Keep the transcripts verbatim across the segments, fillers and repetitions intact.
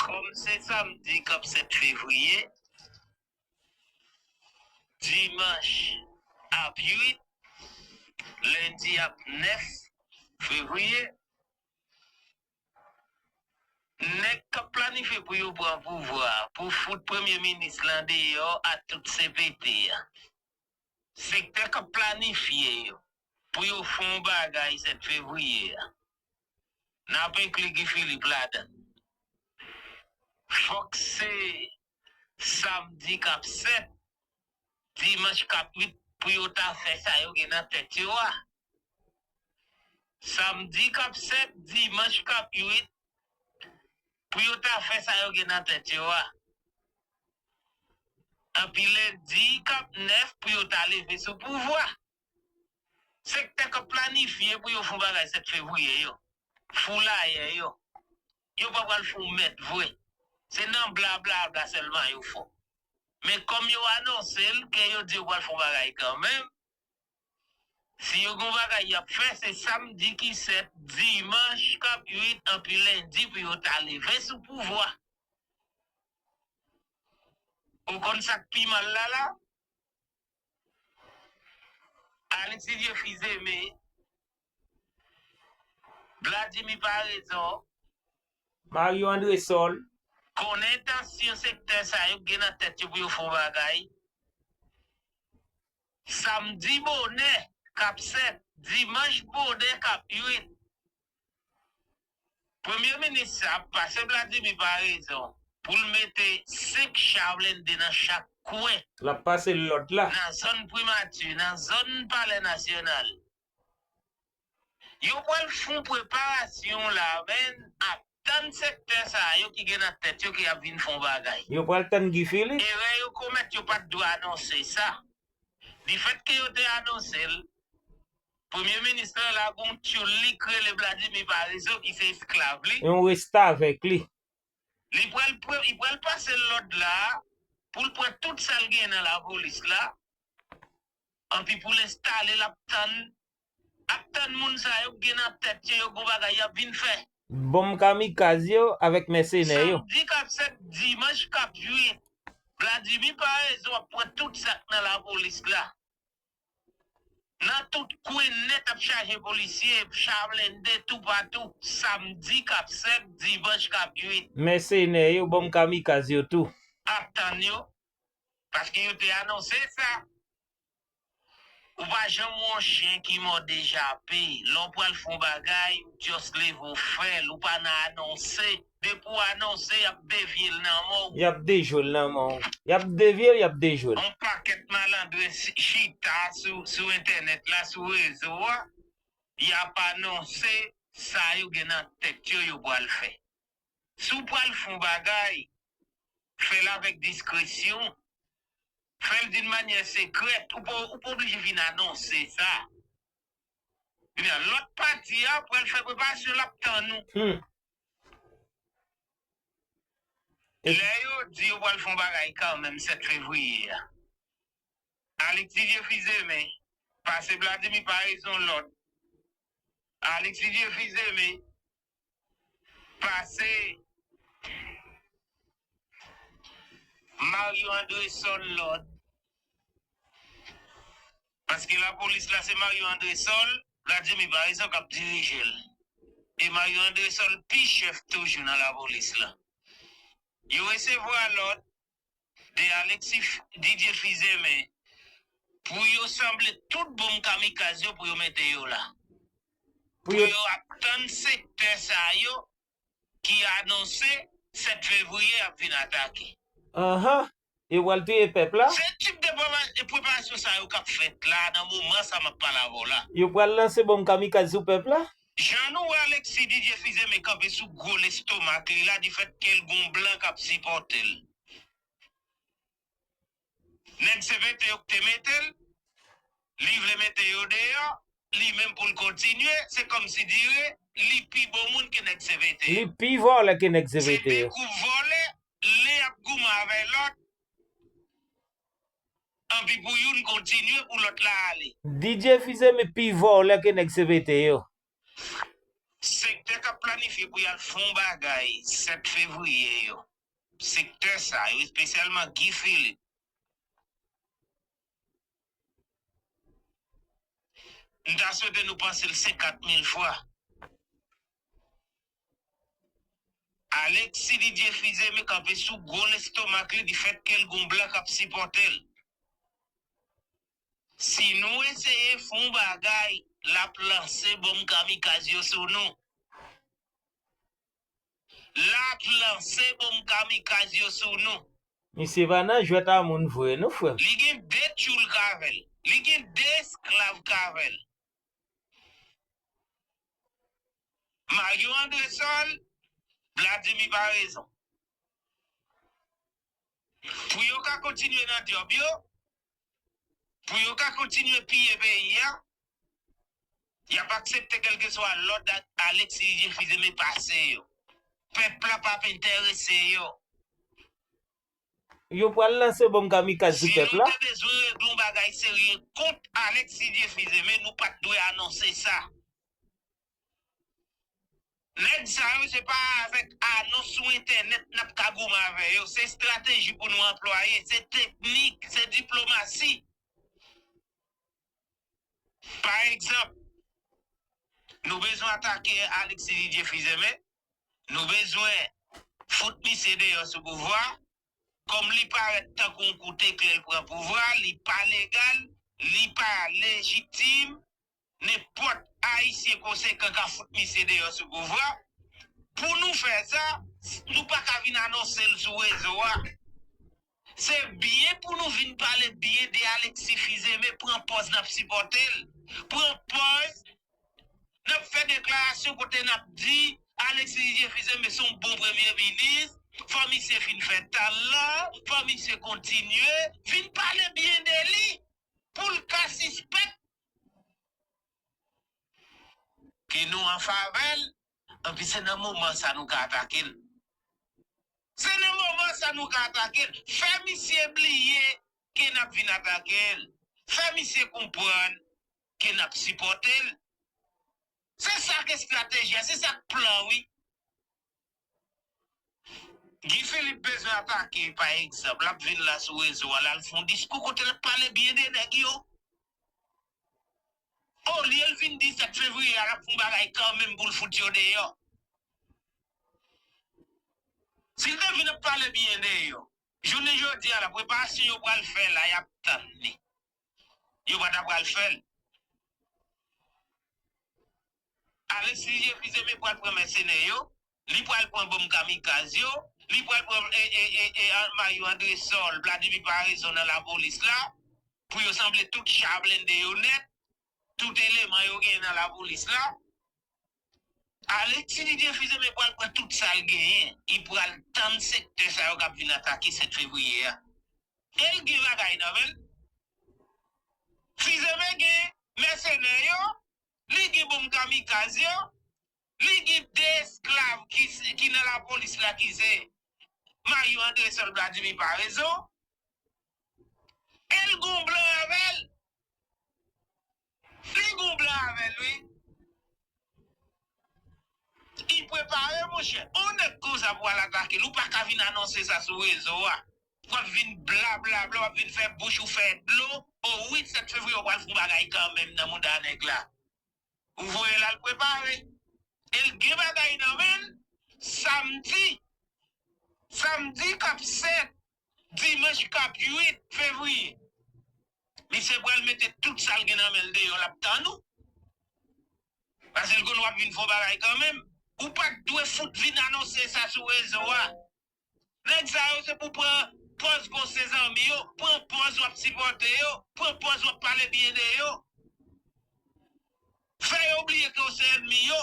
Kòm se samdi k ap sèt fevriye, dimanch ap uit, lendi ap nèf fevriye, nèg k ap planifye pou yo pran pouvwa a, pou fout premye minis lan deyò ak tout C P T a. Sektè k ap planifye yo pou yo fè yon bagay sèt fevriye a. N ap enkli Guy Philippe ladan. Fòk se samdi k ap sèt, dimanch k ap uit pou yo ta fè sa yo gen nan tèt yo a. Samdi k ap sèt, dimanch k ap uit pou yo ta fè sa yo gen nan tèt yo a. Anpi lendi k ap nèf pou yo ta leve sou pouvwa. Sektè k ap planifye pou yo fè yon bagay sèt fevriye yo, foulayè yo, yo pa pral fè yon mèt vre. Se nan blablabla sèlman yo fò. Men kòm yo anonse l, ke yo di yo pral fè yon bagay kanmenm, si yo gen yon bagay y ap fè, se samdi ki sèt, dimanch k ap uit, anpi lendi pou yo ta leve sou pouvwa. Ou konn sa k pi mal la la? Alexis Dieuphizeme, Vladimir Paraison, Mario Andrésol, konnen entansyon sektè sa yo gen nan tèt yo pou yo fè yon bagay. Samdi bonè k ap sèt, dimanch bonè k ap uit, premye minis sa ap pase Vladimir Paraison pou l mete senk cha blende nan chak kwen. L ap pase l lòd la. Nan zòn primati, nan zòn palè nasyonal. Yo pral fè yon preparasyon la, men ap tann sektè sa yo ki gen nan tèt yo ke y ap vin fè yon bagay. Yo pral tann Guy Philippe. Erè yo komèt, yo pa t dwe anonse sa. Difèt ke yo te anonse l, premye minis lan la gon tyoul li k rele Vladimir Paraison ki se esklav li. Yon restavèk li. Li pral pre-, li pral pase l lòd la pou l pran tout sa l gen nan lapolis la. Anpi pou l enstale l ap tann, ap tann moun sa yo k gen nan tèt yo, yo gon bagay y ap vin fè. Bonm kamikaz yo avèk mèsenè yo. Samdi k ap sèt, dimanch k ap uit, Vladimir Paraison ap pran tout sa k nan lapolis la. Nan tout kwen nèt ap chaje polisye, cha blende toupatou, samdi k ap sèt, dimanch k ap uit. Mèsenè yo, bonm kamikaz yo tou. Ap tann yo, paske yo te anonse sa. Ou pa janm wè yon chen ki mòde jape. Lè w pral fè yon bagay, ou just leve w fè l, ou pa nan anonse. Depi w anonse, y ap devye l nan men w. Y ap dejwe l nan men w. Y ap devye l, y ap dejwe l. Yon pakèt malandren si-, chita sou, sou entènèt la, sou rezo a, y ap anonse sa yo gen nan tèt yo, yo pral fè. Si w pral fè yon bagay, fè l avèk diskresyon, fè l d'une manière secrète, ou pa, ou pa oblije vin anonse sa. Ebyen, lòt pati a pral fè preparasyon, l ap tann ou. Hmm. Lè yo di yo pral fè yon bagay kanmenm sèt fevriye a, Alexis Dieuphizeme pase Vladimir Paraison lòd. Alexis Dieuphizeme pase Mario Andrésol lòd. Paske lapolis la se Mario Andrésol, Vladimir Paraison k ap dirije l. E Mario Andrésol pi chèf toujou nan lapolis la. Yo resevwa lòd de Alexis Didier Fils-Aimé pou yo sanble tout bonm kamikaz yo pou yo mete yo la. Pou Pou yo yo ap tann sektè sa yo ki anonse sèt fevriye ap vin atake. Anhan. Yo pral touye pèp la. Se tip de prepara-, preparasyon sa yo k ap fèt la, nan moman sa m ap pale avè w la. Yo pral lanse bonm kamikaz sou pèp la. Jan nou wè Alexis Didier Fils-Aimé kanpe sou gwo lestomak li la, difèt ke l gon blan k ap sipòte l. Nèg C P T yo k te mete l, li vle mete yo deyò, li menm pou l kontinye, se kòmsi dire li pi bon moun ke nèg C P T yo. Li pi vòlè ke nèg C P T yo. Se de gwoup vòlè, len ap goumen avè lòt, anpi pou youn kontinye, pou lòt la ale. Didier Fils-Aimé pi vòlè ke nèg C P T yo. Sektè k ap planifye pou y al fè yon bagay sèt fevriye yo, sektè sa yo, espesyalman Guy Philippe, m ta swete nou panse l senkant mil fwa. Alexis Didier Fils-Aimé kanpe sou gwo lestomak li difèt ke l gon blan k ap sipòte l. Si nou eseye fè yon bagay, l ap lanse bonm kamikaz yo sou nou. L ap lanse bonm kamikaz yo sou nou. Misye pa nan jwèt a moun vre non, frè m. Li gen de tchoul k avè l. Li gen de esklav k avè l. Mario Andresol, Vladimir Paraison. Pou yo ka kontinye nan djòb yo, pou yo ka kontinye piye peyi a, y ap aksepte kèlkeswa lòd Alexis Didier Fils-Aimé pase yo. Pèp la p ap enterese yo. Yo pral lanse bonm kamikaz sou pèp la. Si nou te bezwen regle yon bagay serye kont Alexis Didier Fils-Aimé, nou pa t dwe anonse sa. Nèg sa yo, se pa avèk anons sou entènèt n ap ka goumen avè yo. Se estrateji pou nou anplwaye, se teknik, se diplomasi. Pa egzanp, nou bezwen atake Alexis Didier Fils-Aimé, nou bezwen fout misye deyò sou pouvwa. Kòm li parèt tankou yon kout eklè l pran pouvwa, li pa legal, li pa lejitim, nenpòt Ayisyen konsekan ka fout misye deyò sou pouvwa. Pou nou fè sa, nou pa ka vin anonse l sou rezo a. Se byen pou nou vin pale byen de Alexis Fils-Aimé, pran pòz n ap sipòte l. Pran pòz n ap fè deklarasyon kote n ap di Alexis Didier Fils-Aimé se yon bon premye minis, fò misye fin fè tan l lan, fò misye kontinye, vin pale byen de li, pou l ka sispèk ke nou an favè l, anpi se nan moman sa nou ka atake l. Se nan moman sa nou ka atake l. Fè misye bliye ke n ap vin atake l. Fè misye konprann ke n ap sipòte l. Se sa k estrateji a, se sa k plan, wi. Guy Philippe bezwen atake, pa egzanp, l ap vin la sou rezo a, l al fè yon diskou kote l ap pale byen de nèg yo. Olye l vin di sèt fevriye a, l ap fè yon bagay kanmenm pou l fout yo deyò. Si l te vin ap pale byen de yo, jounen jodi a la, preparasyon yo pral fè la, y ap tann li. Yo pa ta pral fè l. Alexis Didier Fils-Aimé pral pran mèsenè yo, li pral pran bonm kamikaz yo, li pral pran e, e, e, e, Mario Andresol, Vladimir Paraison nan lapolis la, pou yo sanble tout cha blende yo nèt, tout eleman yo genyen nan lapolis la. Alexis Didier Fils-Aimé pral pran tout sa l genyen, li pral tann sektè sa yo k ap vin atake sèt fevriye a. E l gen bagay nan men l. Fils-Aimé gen mèsenè yo, li gen bonm kamikaz yo, li gen de esklav ki, ki nan lapolis la ki se Mario Andresol, Vladimir Paraison, e l gon blan avè l. Li gon blan avè l, wi. Li prepare, monchè. On nèg konsa pou al atake l, ou pa ka vin anonse sa sou rezo a. W ap vin blablabla, w ap vin fè bouch ou fè dlo. O wi, sèt fevriye, w pral fè yon bagay kanmenm nan mouda nèg la. Ou voye l al prepare. E l gen bagay nan men l. Samdi, samdi k ap sèt, dimanch k ap uit fevriye, misye pral mete tout sa l gen nan men l deyò, l ap tann ou. Paske l konn w ap vin fè yon bagay kanmenm. Ou pa t dwe fout vin anonse sa sou rezo a. Nèg sa yo se pou pran pòz ke w se zanmi yo, pran pòz w ap sipòte yo, pran pòz w ap pale byen de yo. Fè yo bliye ke w se ènmi yo.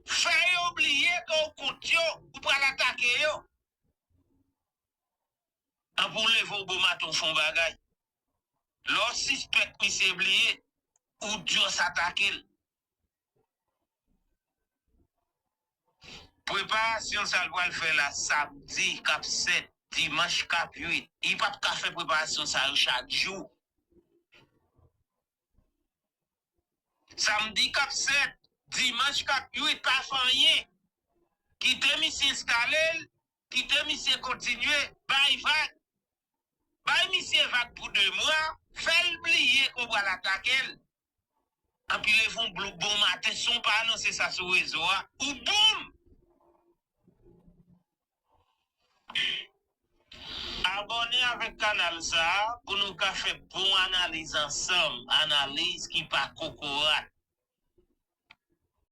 Fè yo bliye ke w kont yo, ou pral atake yo. Anpi w leve w bon maten w fè yon bagay. Lè w sispèk misye bliye, ou just atake l. Preparasyon sa l pral fè la samdi k ap sèt, dimanch k ap uit. Li p ap ka fè preparasyon sa yo chak jou. Samdi k ap sèt, Dimanch k ap ui pa fè anyen. Kite misye eskale l, kite misye kontinye, bay vag. Bay misye vag pou de mwa, fè l bliye ke w pral atake l. Anpi leve yon blo-, bon maten san w pa anonse sa sou rezo a, ou boum! Abòne avèk kanal sa a pou nou ka fè bon analiz ansanm, analiz ki pa kokorat.